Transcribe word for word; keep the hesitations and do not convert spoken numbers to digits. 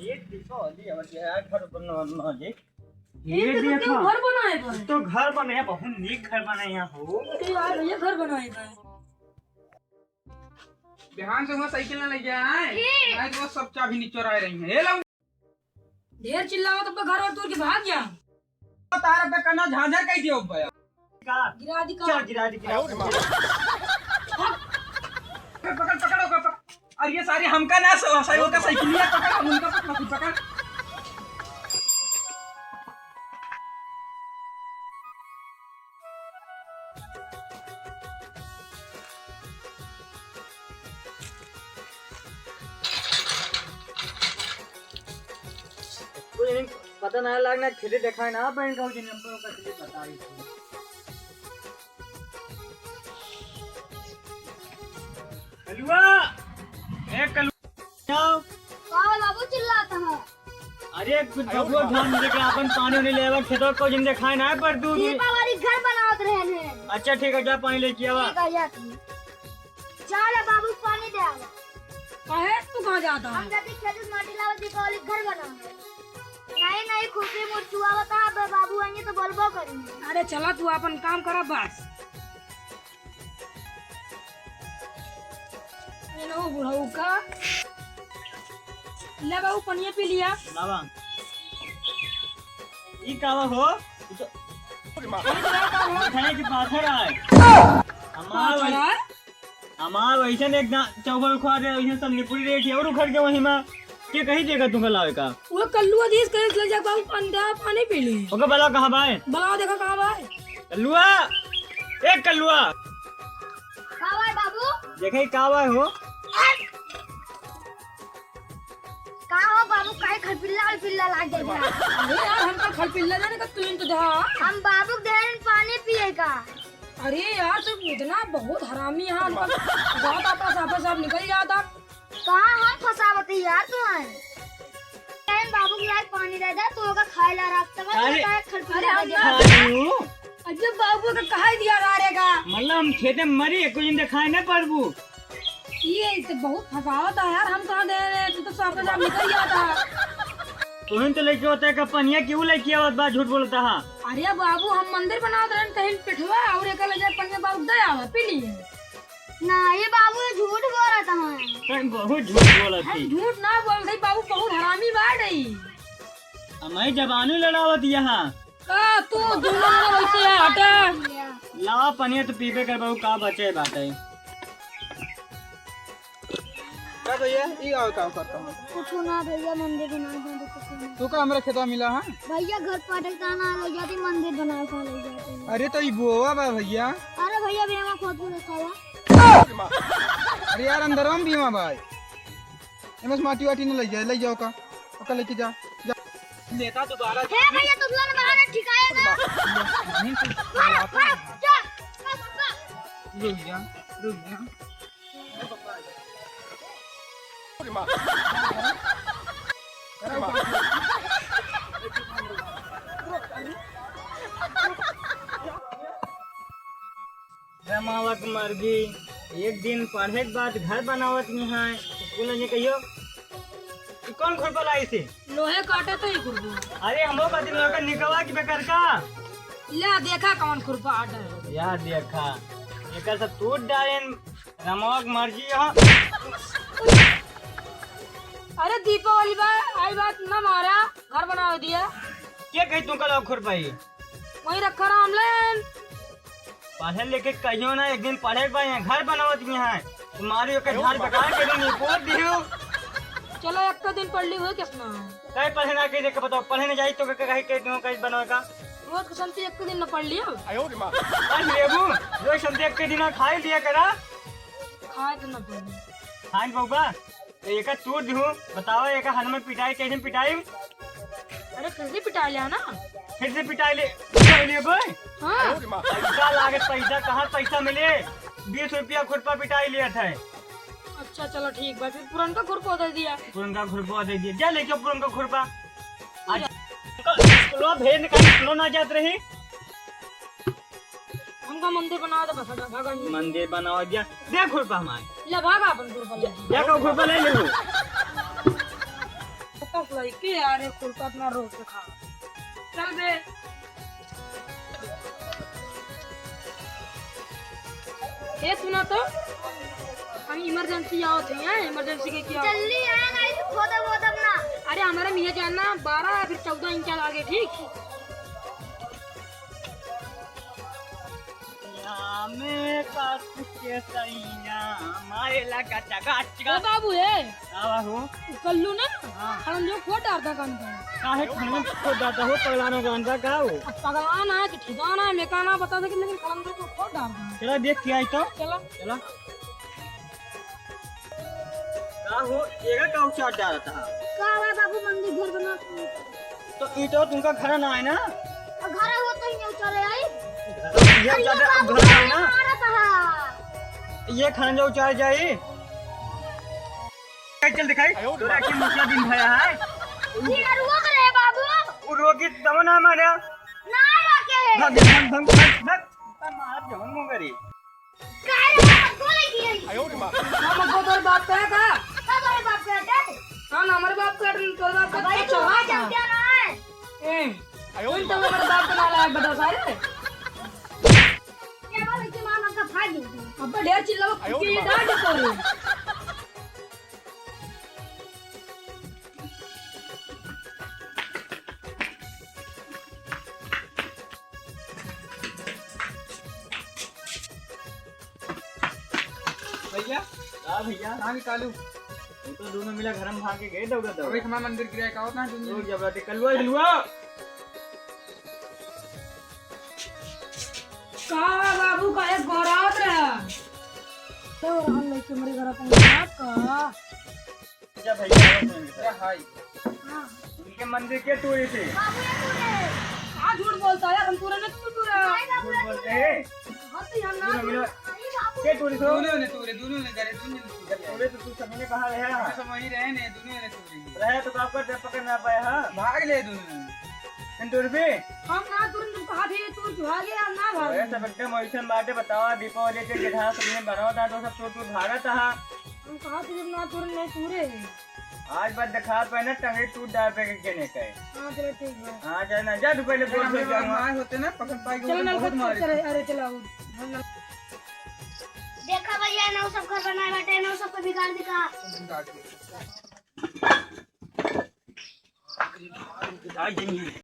ये देखो, अली, अब ये घर बनवाना है। ये ये तो देखो, क्यों घर बनाए बा? तो घर बने, बहुत नीक घर बने यहाँ हो। तो यार, ये घर बनाए बा। ध्यान से वहाँ साइकिल ना ले जाए, हैं? ठीक। नहीं तो वो सब चाबी निचोराए रही हैं। ये लो। ढेर चिल्लावा तो घर और तोड़ के भाग जा। तारा पे कना झांझर कह दियो बया। गिरा दी का? चल, गिरा दी, गिरा दी। पकड़, पकड़, पकड़, पकड़। और ये सारी हमका ना स-, साइकिल का साइकिलिया पकड़, हम उनका पकड़, पकड़। कोई नहीं, पता ना लगना, खेते देखाए ना, बैंक का जिन नंबर का चलिए बता रही थी। कलुआ, ए कलुआ। का हो बाबू चिल्लात है? अरे, कुछ बबुआ धान देख रहा, अपन पानी उनी लेवा, खेतवा को जिन देखाए ना पर तू। दीपावली घर बनावत रहन है। अच्छा, ठीक है, जा पानी लेके आवा। ठीक है, जा तू। चल बाबू, पानी दे आवा। काहे तू कहाँ जाता है? हम जाते खेत में माटी लावा, दीपावली घर बनावा। नहीं, नहीं, खुशी मुरचुआ बता, अब बाबू आएंगे तो बोलबो करेंगे। अरे चला, तू अपन काम करा बस। इनहु बुढ़ऊ का। ले बाबू, पनिया पी लिया। लावा। ई कावा हो? ई तो अरे, का हो? मिठाई के पाथर आए। हमार पाथर वै-, आए? हमार वैसन एक दा-, चौबल उखाड़ रहे, वैसन सब निपुरी रहे, और उखड़ के वहीं मा। के कही देगा तुमका लावे का? वो कल्लू अधीस कहे ले जा बाबू, पानी दे, पानी पी ली। ओके, बला कहाँ बाय? बला देखा कहाँ बाय? कल्लुआ, ए कल्लुआ। का बाय बाबू? देखे का बाय हो? का हो बाबू, काहे खलपिल्ला खलपिल्ला लाग गइल बा? अरे यार, हम तो खलपिल्ला जाने का, तू तो दहा। हम बाबू के देहन पानी पिए का। अरे यार, तू इतना बहुत हरामी है, हम बहुत आपस, आपस आप निकल जाता। कहाँ हम फंसावत ही यार तू है? टाइम बाबू के लाए पानी दे दे, तू होगा खाए ला रास्ते में, अरे, तो काहे खलपिल्ला अरे, लाग गइल? खालू। अच्छा बाबू का कहा दिया रा रे का? मतलब हम खेते में मरी, कोई दिन खाए ना पारबू। ये तो बहुत फसावत है यार, हम कहाँ दे रहे हैं, तू तो सांप में निकल गया था। तुहिन तो लेके होता है का पनिया, क्यों लेके आवत बा, झूठ बोलता है। अरे बाबू, हम मंदिर बनावत रहन कहीं पिठवा और एक ले जाए पनिया बाबू दे आवा, पी लिए। ना, ये बाबू झूठ बोलत है। कहीं बहुत झूठ बोलत हम है। झूठ ना बोल रही बाबू, बहुत हरामी बात है। हमारी जबानी लड़ावत यहाँ। का तू दोनों में वैसे है, हटा। लावा पनिया तो पीबे कर बाबू, का बचे बाटे। का भैया, ई आओ काम करता हूँ। कुछ ना भैया, मंदिर बनाए जाते कुछ ना। तू का हमरा खेतवा मिला है? भैया घर पाटल का ना ले जाते, मंदिर बनाए का ले जाते। अरे तो ई बोवा बा भैया। अरे भैया, बेवा खोद के रखा हुआ। अरे यार, अंदरवा में बीमा भाई। एमएस माटी वाटी न ले जाए, ले जाओ का। ओका लेके जा, जा। नेता दोबारा हे भैया, तुम लोग बाहर ठिकाएगा। नहीं, तू मारो, मारो, जा। रुक जा, रुक जा। रमावत मर्गी, एक दिन पढ़े के बाद घर बनावत नहीं है, स्कूल में कहियो, "ई कौन खुरपा लाई थी?" लोहे काटे तो ही खुरपा। अरे, हमो का दिन लोहे का निकवा की बेकार का? ले देखा कौन खुरपा आटा है। या देखा, एकर सब टूट डालेन, रमावत मर्गी यहाँ। अरे, दीपावली बा, आई बात ना मारा, घर बनावे दिया। के कही तुमका लोग खुरपा ही? वहीं रखा रामलेन। पढ़े लिखे कहियो ना, एक दिन पढ़े के बाद यहाँ घर बनावत भी हैं। तुम्हारी ओकर झाल बेकार के दिन निपोत दियो। चलो, एक दिन पढ़ ली हुई कितना है? कहीं पढ़े ना कहीं देख के बताओ, पढ़े ना जाई तो कहीं के दिन कहीं बनवे का? रोज के संती एक दिन न पढ़ लियो। पढ़ लेबू, रोज संती एक दिन खाई लिया करा। खाए तो ना पढ़। खाए बउबा, तो एका तोड़ दिहूँ, बताओ एका हन में पिटाई, कैसे पिटाई? अरे फिर से पिटा लिया ना। फिर से पिटाई ले, पिटाई ले बे। हाँ। पैसा लागत, पैसा कहाँ पैसा मिले? बीस रुपया खुरपा पिटाई लिया था। अच्छा चलो ठीक बा, फिर पुरनका खुरपा दे दिया। पुरनका खुरपा दे दिया, जा लेके पुरनका खुरपा। आज स्कूलवा भेज निकाल, स्कूलवा ना जात रही। हमका मंदिर बनावा दे, बस हटा, भागा नहीं। मंदिर बनावा दिया, दे खुरपा हमारे। ले भागा अपन खुरपा ले। जा का खुरपा ले ले। तो लइके यार, ये कुल का अपना रोज दिखा। चल बे। ए, सुना तो, हम emergency आवत है, हैं? Emergency के क्या? जल्दी आया, नहीं तो खोदब वोदब ना। अरे, हमारे मियाँ जान ना बारह या फिर चौदह इंच लागे, ठीक? या में काट के सैया, मारे लगा चगा चगा। ओ बाबू, ए। का बा हो? उ कल्लू ना, हाँ। खड़ंजो खोद डारता कान पे। काहे खड़ंजो खोद डारता हो, पगलानो का अंडा का हो? अब पगलान है कि ठिकाना है, मैं का ना बता सके, लेकिन खड़ंजो को खोद डारता। चला देख के आई तो। चला। चला। का हो, एगा का उचार डारता है? का बा बाबू, मंदिर घर बना तो ईटो तुमका घर ना है ना? और घर हो तो ही उचारे आई। ये अरे ज्यादा बाबू, घर है ना? मारत है। ये खड़ंजो उचार जाई। चल दिखाई। तोरा के मुखिया दिन भया है। ये रुआ करे बाबू। वो रोकी तब ना मारे। ना रोके। भाग, भाग, भाग, भाग, भाग। मार जवन मुंगरी। काहे रे बाप, गोली की है? हम को तोर बाप का है का? का तोर बाप का है? हाँ ना, हमारे बाप का है, तोर बाप का भाई, है, तू चोर आ है। जा, क्या ना है? ए, कौन तो हमारे बाप का नालायक बता सारे? क्या बात है कि मामा का भाग गया? अब ढेर चिल्लाओ, कि ये डांट तो रे। भैया। हाँ भैया। कहाँ के कालू? वो तो दोनों मिला घर में भाग के गए दौड़ा दौड़ा। अबे हमारा मंदिर गिरा है, का होता है दुनिया में? जब रात कलुआ झलुआ। का बाबू काहे गोरात रहा? तो हम लेके मरे घर अपन का? अच्छा भैया, आओ तुम इधर। अरे हाय। हाँ। इनके मंदिर के तूरे थे? बाबू ये तूरे। का झूठ बोलता है? हम तूरे ना, तू तूरा। नहीं बाबू, झूठ ये बोलते तूरे। हैं? हाँ, तो हम ना दोनों मिलो। तूरे। नहीं बाबू। के तूरे थे? दोनों ने तूरे, दोनों ने करे, दोनों ने तूरे। जब तूरे तो तू सभी ने कहा रहे हैं। हम सब वहीं रहे ने, दोनों ने तूरे। रहे तो आपका जब पकड़ ना पाया, हाँ? भाग ले दोनों ने। तुम तूरे भी? हम ना तूरे, तुम कहा थे, तू भागे, हम ना भागे। अरे सब एकदम वैसे बातें बताओ, दीपावली के जगह सबने बनाओ था, तो सब तू, तू भागा था। हम कहा थे, जब ना तूरे, नहीं तूरे। आज बात दिखा पे ना, टंगड़ी टूट डाल पे के ने कहे। हाँ, चलो, ठीक बा। हाँ, जा ना, जा, तू पहले अरे, बोल, हमरे बोल, बाप जा। मार होते ना, पकड़ पाई के चलो, वो नलका बहुत मारे। चले, अरे, चलो, आओ। देखा भैया, ना सब घर बनाए बैठे, ना सबको बिगाड़ दिखा। आ, ये नहीं है।